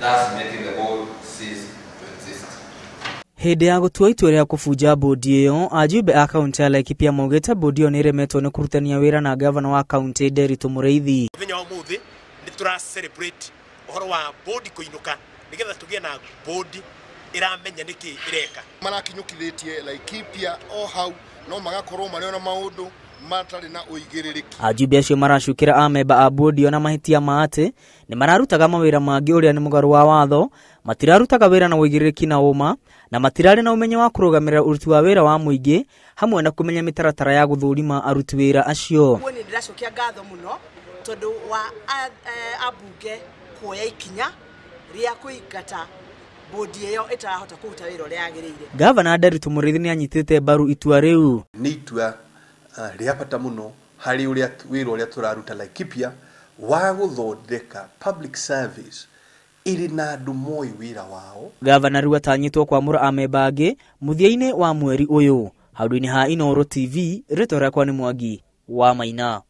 thus making the board cease to exist. Hĩndĩ ya gũtua itua rĩa kũbunja bodi ĩyo, ajumbe a kaunti ya Laikipia maugĩte bodi ĩyo nĩ ĩremetwo nĩ kũrutania wĩra na gavana wa kaunti Nderitu Mũrĩithi. Mũthenya wa ũmũthĩ nĩ tũra celebrate ũhoro wa bodi kũinũka nĩgetha tũgĩe na bodi ĩramenya nĩkĩ ĩreka. Marakinyũkithĩtie Laikipia o hau no magakorwo marĩ ona maũndũ matarĩ na ũigĩrĩrĩki. Ajumbe acio maracukĩra amemba a bodi ĩyo na mahĩtia ma atĩ nĩ mararutaga mawĩra mangĩ ũrĩa nĩ mũgarũ wa watho, matirarutaga wĩra na ũigĩrĩrĩki na ũma, na matirarĩ na ũmenyo wa kũrũgamĩrĩra ũruti wa wĩra wa mũingĩ hamwe na kũmenya mĩtaratara ya gũthũrima aruti wĩra acio. Nĩ ndĩracokia ngatho mũno tondũ wa ambunge kuoya ikinya rĩa kũingata bodi ĩyo ĩtarahota kũruta wĩra ũrĩa yagĩrĩire. Gavana Nderitu Mũrĩithi nĩ anyitĩte mbaru itua rĩu. Nĩ itua rĩa bata mũno harĩ ũrĩa wĩra ũrĩa tũraruta Laikipia wa gũthondeka public service ĩrĩ na andũ moĩ wĩra wao. Gavana rĩu atanyĩtwo kwamũra amemba angĩ mũthia-inĩ wa mweri ũyũ. Handũ-inĩ ha Inooro TV, rĩtwa rĩakwa nĩ Mwangi wa Maina.